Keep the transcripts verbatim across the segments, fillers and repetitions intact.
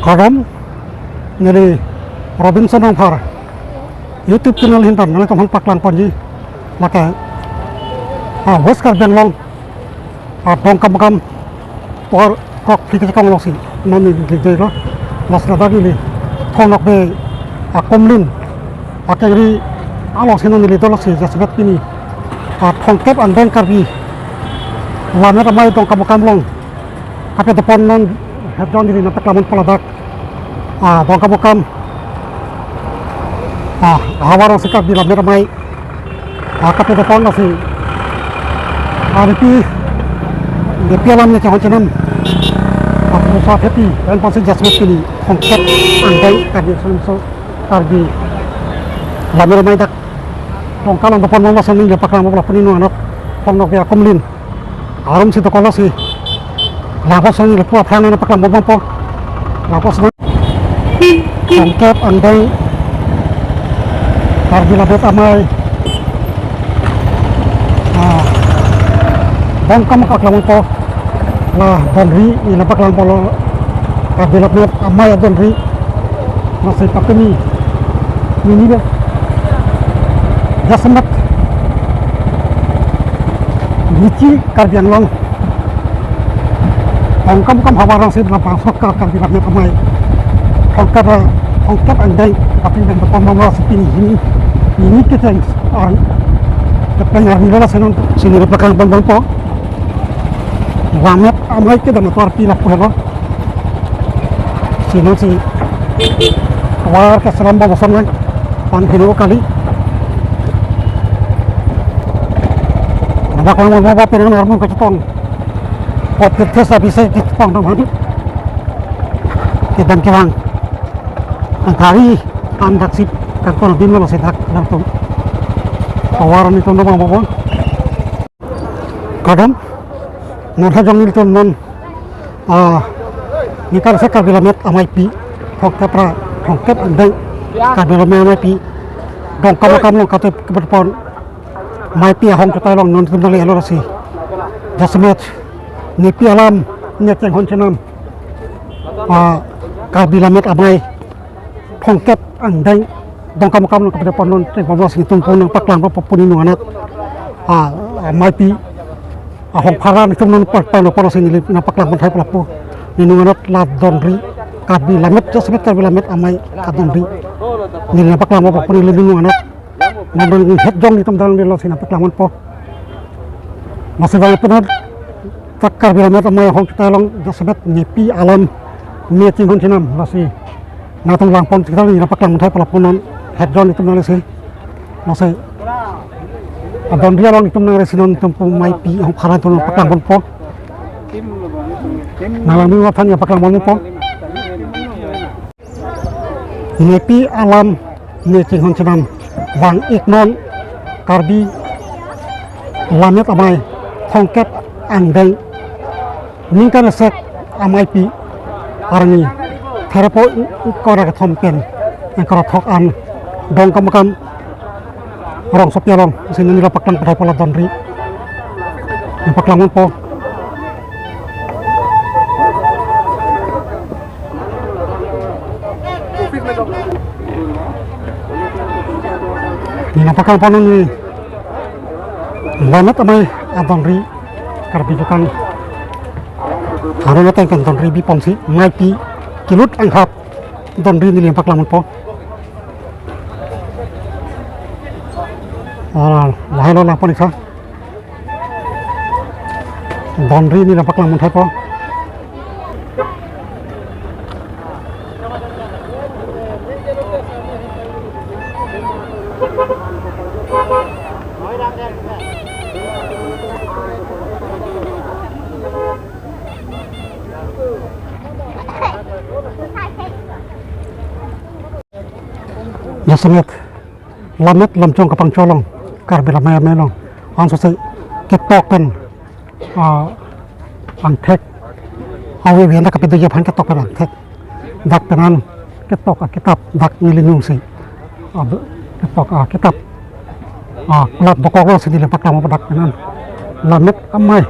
Kardom, neli Robinson Rongphar YouTube channel ahin pen nanglitum aphan paklang ponji. Lake, ah, West Karbi Anglong, ah, Dongkamukam, tovar krok phli kechekong alongsi non neli dei lo. Lasi ladak neli Thong Nokbe akumlin akengri alongsi non neli dolo si jasemet pini, ah, thomkep angdeng Karbi Lammet Amei Dongkamukam along kapedopon non het jong neli nangpaklang ponpo ladak, ah, Dongkamukam, ah, havar alongsi Karbi Lammet Amei, ah, kapedopon lasi, ah, Nepi, Nepi alam ne chehon chenam, ah, pusa thepi pen ponsi jasemet pini thomkep angdeng Karbi Lammet Amei, Karbi Lammet Amei dak Dongka along dopon bom lason neli nangpaklang ponpo lapu neli inut Thong Nokbe akumlin arumsi dokok lasi. Lapuson neli lapu aphrang nangpaklang bom bom po. Lapuson thomkep angdeng Karbi Lammet Amei, ah, Dongkamukam paklang ponpo. La donri neli nangpaklang ponlo, Karbi Lammet Amei adonri. Lasi pini, pini ba, jasemet Michi Karbi Anglong, Dongkamukam havar alongsi labangso Karbi Lammet Amei thomkep, thomkep angdeng kapedopon bom lasi pini hini, hini kecheng ar, kecheng arni lo lasi nonsi neli nangpaklang bom bom po. Lammet Amei kedam atovar pi lapu helo. Si nonsi tovar keselam bom ason nang pan helo kali. Nangpaklang bom bom penang armun kachetong. Pot ketes abis chetong dong hadi. Kedam kevang. Angkari andak sip kangkon bin lo sedak langsung. Tovar nelitum dong bom bom. Kardom, non het jong nelitum non, ah, ningkan se Karbi Lammet Ameipi, thomkep ra, thomkep angdeng Karbi Lammet Ameipi Dongkamukam along kate kepedopon, meipi ahong chutai along non nelitum nanglelo lasi. Jasemet Nepi alam ne chenghon chenam, ah, Karbi Lammet Amei thomkep angdeng Dongkamukam along kapedopon non cheng bom lasi nelitum pon nangpaklang ponpo pu neli inut, ah, ah, meipi ahong phara nelitum non pa-, pano pano si neli nangpaklang ponthai ponpo lapu neli inut, la donri Karbi Lammet, jasemet Karbi Lammet Amei adonri neli nangpaklang ponpo pu neli inut. Nang het jong nelitum nanglelo si nangpaklang ponpo. Lasi bang penat tak Karbi Lammet Amei ahong chutai along jasemet Nepi alam ne chenghon chenam lasi nangtum lang pon si neli nangpaklang ponthai ponpo lapu non het jong nelitum nanglesi. Lasi adonri along nelitum nanglesi non nelitum pu meipi ahong phara nelitum nangpaklang ponpo. Nanglang mi aphan nangpaklang ponpo. Nepi alam ne chenghon chenam vang-ik non Karbi Lammet Amei thomkep angdeng ningkan esek ameipi arni thirpo ingkoi ra kethom pen ingkoi ra thok an Dongkamukam rongsopi alongsi neli nangpaklang ponthai ponpo la donri. Nangpaklang ponpo. Neli nangpaklang pon neli Lammet Amei adonri Karbi Jukang. Aro na tengkan donri bi ponsi meipi kelut anghat donri neli nangpaklang ponpo. Ah, lahai lo lang pon-ik sa. Donri neli nangpaklang ponthai ponpo. Jasemet Lammet Lamchong Kapangcho along, Karbi Lammet Amei along, ansose ketok pen, ah, angthek, awe ave anta kapedoji aphan ketok pen angthek, dak pen an ketok akitap dak neli nungsi, ah, ketok akitap, ah, kulat dokok lo si neli nangpaklang ponpo dak pen an. Lammet Amei,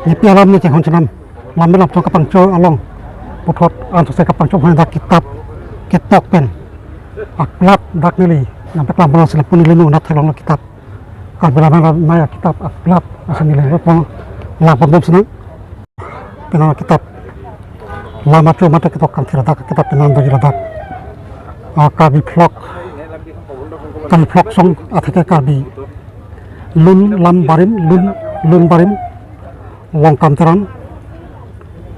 Nepi alam ne chenghon chenam, Lammet Lamchong Kapangcho along Puthot ansose kapangchok hoi dak kitap ketok pen. Aklat dak neli nangpaklang pon si lapu neli nunat theklonglo kitap. Karbi Lammet Amei akitap aklat ason neli pon lang pon bom sinang. Penang kitap Lam Acho mate ketok kangthir dak kitap penang doji ladak. Ah, Karbi Phlok, Karbi Phlok Song atheke Karbi Lun Lam Barim, Lun, Lun Barim, Longkam Teron,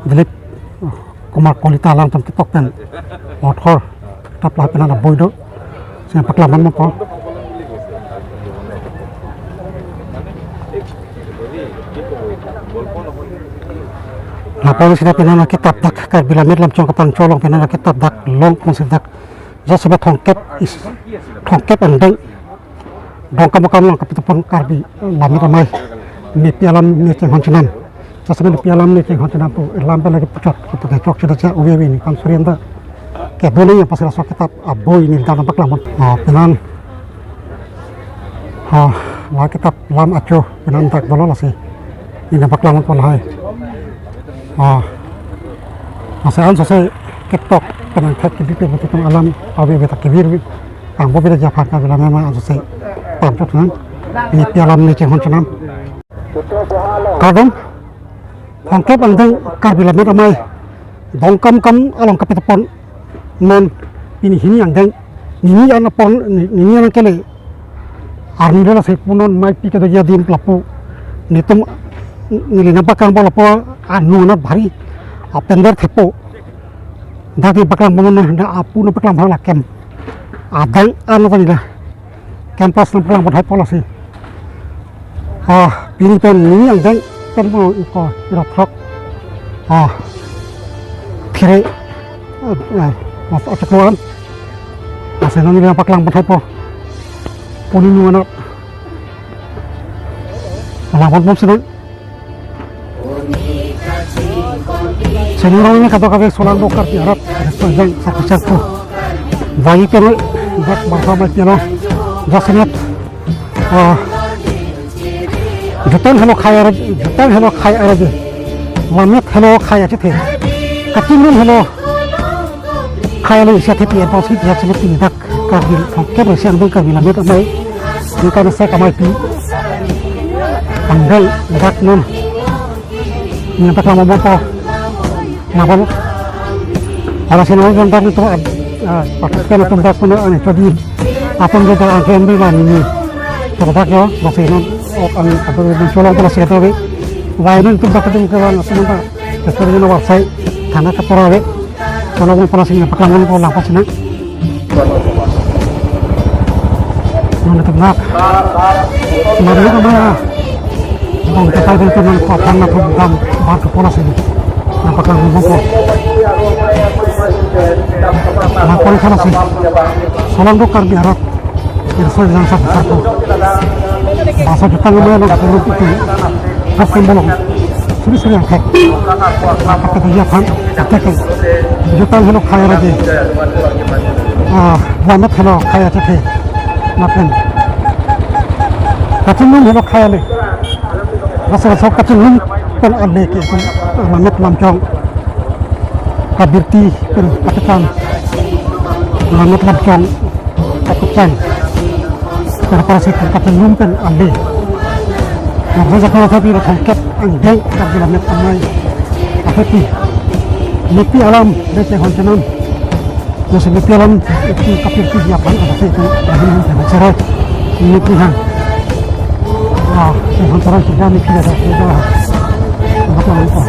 Dilip Kumar Kalita alangtum ketok pen author kitap lahai penang aboi do. Si nangpaklang pon bom po. Lapu si dak penang kitap dak Karbi Lammet Lamchong kapangchok along penang kitap dak long pon si dak. Jasemet thomkep is, thomkep angdeng Dongkamukam along kapitapon Karbi Lammet Amei nepi alam ne chenghon chenam. Jasemet nepi alam ne chenghon chenam pu elam pen lake puchot kepakechok cheda cha uwe uwe ningkan suri anta kedo nangji apotsi laso kitap aboi neli dak nangpaklang pon. Ah, penang, ah, la kitap Lam Acho penang dak dolo, lasi neli nangpaklang pon lahai. Ah, lasi ansose ketok penang thek kebi pen ketok alam avi avi ta kevir vi angbo bida japhan Karbi Lammet Amei ansose pangchok nang. Nepi alam ne chenghon chenam. Kardom, thomkep angdeng Karbi Lammet Amei Dongkamukam along kapitapon non pini hini angdeng, nini an apor, ni-, nini an kele arni lo lasi punon maipi kedo adim lapu. Netum neli nangpaklang pon lapu anu anat bhari apender thepo. Dak neli paklang pon non na apu nangpaklang pon la kem adang ano tadi la. Campus nangpaklang pon hai po lasi. Ah, pini pen nini angdeng pen mo iko ira throk. Ah, phire, eh, mas achaklo an. Lasi neli nangpaklang pon hai po. Puni nu anat. Alang pon bom sinang. Seni rong ne kadokave Solangdo Karbi arat, restaurant jang satu satu. Bayi kami dak bersama piano. Jasemet, ah, Jutang helo khei arat, Jutang helo khei arat je. Lammet helo khei achethe. Kachinglun helo khei ale isi athe pi apotsi jasemet pini dak Karbi thomkep resi angdeng Karbi Lammet Amei. Ningkan sek amei pi angdeng dak non. Nangpaklang pon bom po. Nangpaklang. Ala sino yang dak itu, ah, pakai kena tum dak puno ane chodi. Apun kita angke ambil lah nini. Terdak yo, masih non, ok ang apa yang colong pun masih ada be. Wai non tum dak tum ke bang apa nampak. Terus ini nomor saya, karena kapora be. Kalau mau pernah sini pakai mau pulang pas nak. Mana tu nak? Mana tu mana? Bang kita itu tu nak papan nak tu bang bar ke pola sini. Nangpaklang pon bom po. Nangpaklang pon si. Solangdo Karbi arat. Irso jang satu satu. Basa Jutang Amei along kepulun itu. Pas kembali. Suri suri angthek. Apa kata dia pan? Angthek. Jutang helo khei arat je. Ah, Lammet helo khei achethe. Lapen kachinglun helo khei ale. Rasa rasa kachinglun pen ale ke pen Lammet Lamchong. Kabirti pen paketan. Lammet Lamchong paketan. Karena para sih kachinglun pen ale. Nah, saya kalau saya pilih thomkep angdeng Karbi Lammet Amei. Apa sih? Nepi alam ne chenghon chenam. Nasi nepi alam itu kapirti dia pan apa sih itu? Lahai han serai. Nepi han. Ah, serai sudah nepi ada sudah. Apa itu?